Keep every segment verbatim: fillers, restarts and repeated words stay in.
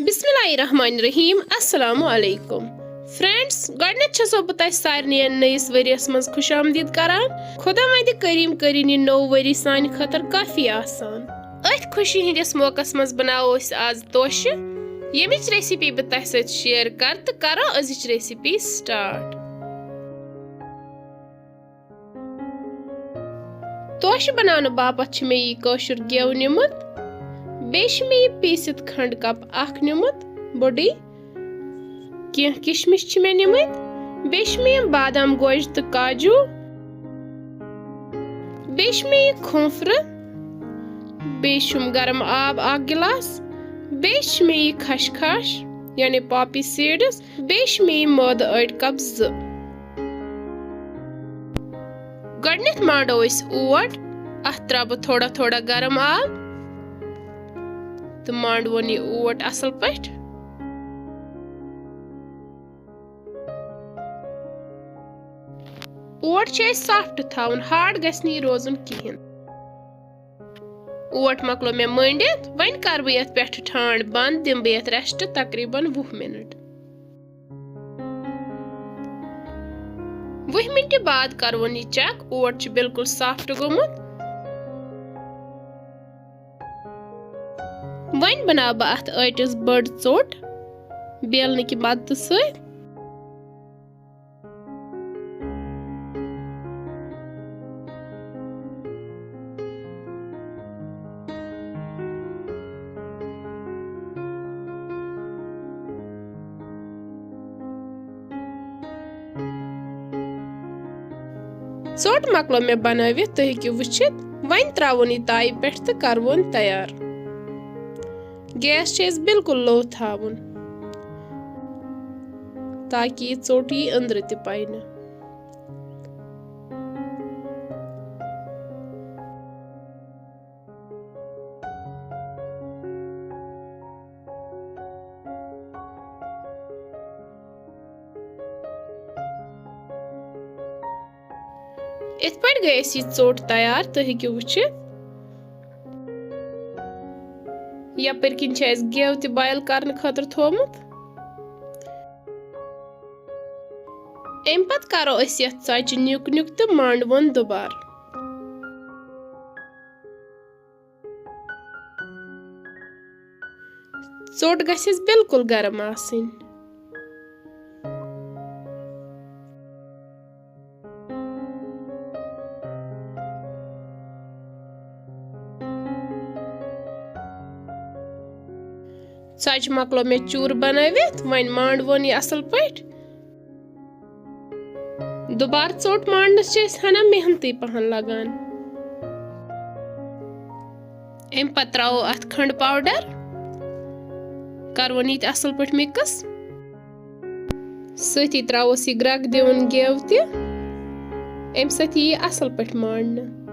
بسم اللہ الرحمن الرحیم۔ السلام علیکم فرینڈز، گۄڈٕنیتھ چھسو بہٕ تۄہہِ سارنٕے نٔیِس ؤریَس منٛز خوش آمدید کران۔ خدا وندِ کریم کٔرِن یہِ نوٚو ؤری سانہِ خٲطرٕ کافی آسان۔ أتھۍ خوشی ہٕنٛدِس موقعس منٛز بناوو أسۍ آز توشہِ، ییٚمِچ ریسیپی بہٕ تۄہہِ سۭتۍ شیئر کرٕ، تہٕ کرو أزِچ ریسیپی سٹارٹ۔ توشہِ بناونہٕ باپتھ چھِ مےٚ یہِ کٲشُر گٮ۪و نیُمُت، بیٚیہِ چھِ مےٚ یہِ پیٖسِتھ کھنٛڈ کپ اکھ نیُمُت بوٚڑُے، کینٛہہ کِشمِش چھِ مےٚ نِمٕتۍ، بیٚیہِ چھِ مےٚ یِم بادام گوجہِ تہٕ کاجوٗ، بیٚیہِ چھِ مےٚ یہِ کھوٗنٛفرٕ، بیٚیہِ چھُم گرم آب اکھ گِلاس، بیٚیہِ چھِ مےٚ یہِ خشخاش یعنی پاپی سیٖڈٕس، بیٚیہِ چھِ مےٚ یہِ مٲدٕ أڑۍ کپ زٕ۔ گۄڈٕنیتھ مانڈو أسۍ اوٹ، اتھ تراوٕ بہٕ تھوڑا تھوڑا گرم آب تہٕ مانڈوُن یہِ اوٹ اصل پٲٹھۍ۔ اوٹ چھُ اَسہِ سافٹ تھاوُن، ہارڈ گژھِ نہٕ یہِ روزُن کِہیٖنۍ۔ اوٹ مۄکلو مےٚ مٔنڈِتھ، وۄنۍ کَرٕ بہٕ یَتھ پٮ۪ٹھٕ ٹھانٛڈ بنٛد، دِمہٕ بہٕ یَتھ ریسٹ تقریباً وُہ منٹ۔ وُہ منٹہِ بعد کَرٕ وۄنۍ یہِ چیک، اوٹ چھُ بالکل سافٹ گوٚمُت۔ وۄنۍ بناوٕ بہٕ اَتھ ٲٹِس بٔڑ ژوٚٹ بیلنہٕ کہِ مدتہٕ سۭتۍ۔ ژوٚٹ مۄکلٲو مےٚ بنٲوِتھ، تُہۍ ہیٚکِو وٕچھِتھ۔ وۄنۍ ترٛاوُن یہِ تایہِ پٮ۪ٹھ تہٕ کروُن تیار۔ گیس چھُ اَسہِ بالکل لو تھاوُن، تاکہِ یہِ ژوٚٹ یی أنٛدرٕ تہِ پَینہٕ۔ یِتھ پٲٹھۍ گٔے اَسہِ یہِ ژوٚٹ تیار، تُہۍ ہیٚکِو وٕچھِتھ۔ یَپٲرۍ کِنۍ چھِ اَسہِ گٮ۪و تہِ بویِل کرنہٕ خٲطرٕ تھوٚومُت۔ اَمہِ پتہٕ کرو أسۍ یَتھ ژۄچہِ نیُک نیُک تہٕ مانٛڈوُن دُبارٕ۔ ژوٚٹ گژھِ اَسہِ بالکل گرم آسٕنۍ۔ ژۄچہِ مۄکلو مےٚ چوٗرٕ بنٲوِتھ، وۄنۍ مانٛڈوُن یہِ اَصٕل پٲٹھۍ۔ دُبارٕ ژوٚٹ مانٛڈنَس چھِ اَسہِ ہنا محنتٕے پہن لگان۔ اَمہِ پتہٕ ترٛاوو اَتھ کھنٛڈ پاوڈر، کروُن یہِ تہِ اَصٕل پٲٹھۍ مِکٕس۔ سۭتی ترٛاووس یہِ گرٛٮ۪کھ دِوُن گٮ۪و تہِ، اَمہِ سۭتۍ یی یہِ اَصٕل پٲٹھۍ مانٛڈنہٕ۔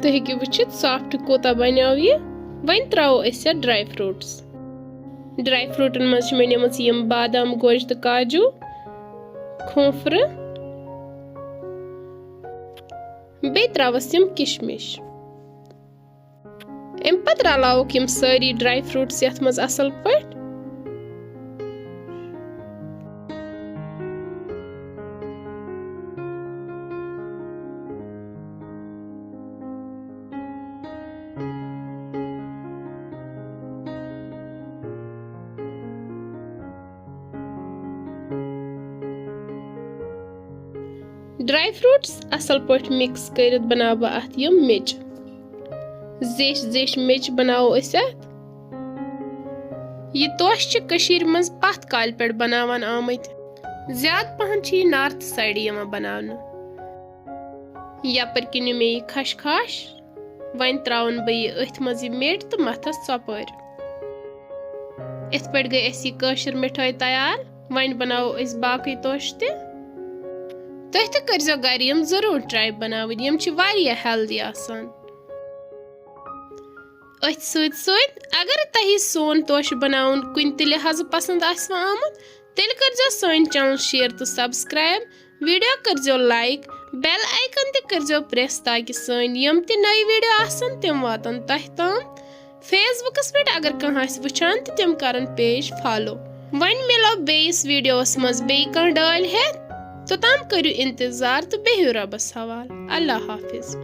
تُہۍ ہیٚکِو وٕچھِتھ سافٹ کوٗتاہ بنیو یہِ۔ وۄنۍ ترٛاوو أسۍ یَتھ ڈراے فروٹس۔ ڈراے فروٹن منٛز چھِ مےٚ نِمٕژ یِم بادام، گوجہِ تہٕ کاجوٗ، کھوٗپرٕ، بیٚیہِ ترٛاوَس یِم کِشمِش۔ اَمہِ پتہٕ رلاوُکھ یِم سٲری ڈراے فروٹس یَتھ منٛز اَصٕل پٲٹھۍ۔ ڈراے فروٹس اَصٕل پٲٹھۍ مِکٕس کٔرِتھ بناوٕ بہٕ اَتھ یِم میٚژِ۔ زیچھِ زیچھِ میٚژِ بناوو أسۍ اَتھ۔ یہِ توشہِ چھِ کٔشیٖرِ منٛز پَتھ کالہِ پٮ۪ٹھ بناوان آمٕتۍ۔ زیادٕ پَہَن چھِ یہِ نارتھ سایڈٕ یِوان بَناونہٕ۔ یَپٲرۍ کِنۍ مےٚ یہِ خشخاش، وۄنۍ ترٛاوَن بہٕ یہِ أتھۍ منٛز یہِ میٚٹۍ تہٕ مَتھَس ژۄپٲرۍ۔ یِتھ پٲٹھۍ گٔے اَسہِ یہِ کٲشِر مِٹھٲے تیار۔ وۄنۍ بَناوو أسۍ باقٕے توشہِ تہِ۔ تُہۍ تہِ کٔرۍزیو گَرِ یِم ضروٗر ٹراے بَناوٕنۍ، یِم چھِ واریاہ ہیلدی آسان۔ أتھۍ سۭتۍ سۭتۍ اگر تۄہہِ سون توشہِ بَناوُن کُنہِ تہِ لحاظہٕ پَسنٛد آسِوٕ آمُت، تیٚلہِ کٔرۍزیو سٲنۍ چینل شیئر تہٕ سبسکرائب، ویڈیو کٔرۍزیو لائک، بیل آئیکن تہِ کٔرۍزیو پریس تاکہِ سٲنۍ یِم تہِ نٔے ویڈیو آسَن تِم واتَن تۄہہِ تام۔ فیس بُکَس پٮ۪ٹھ اگر کانٛہہ آسہِ وٕچھان تہٕ تِم کَرَن پیج فالو۔ وۄنۍ مِلو بیٚیِس ویڈیوَس منٛز بیٚیہِ کانٛہہ ڈٲلۍ ہٮ۪تھ۔ توٚتام کٔرِو اِنتظار تہٕ بِہِو رۄبَس حوال۔ اللہ حافظ۔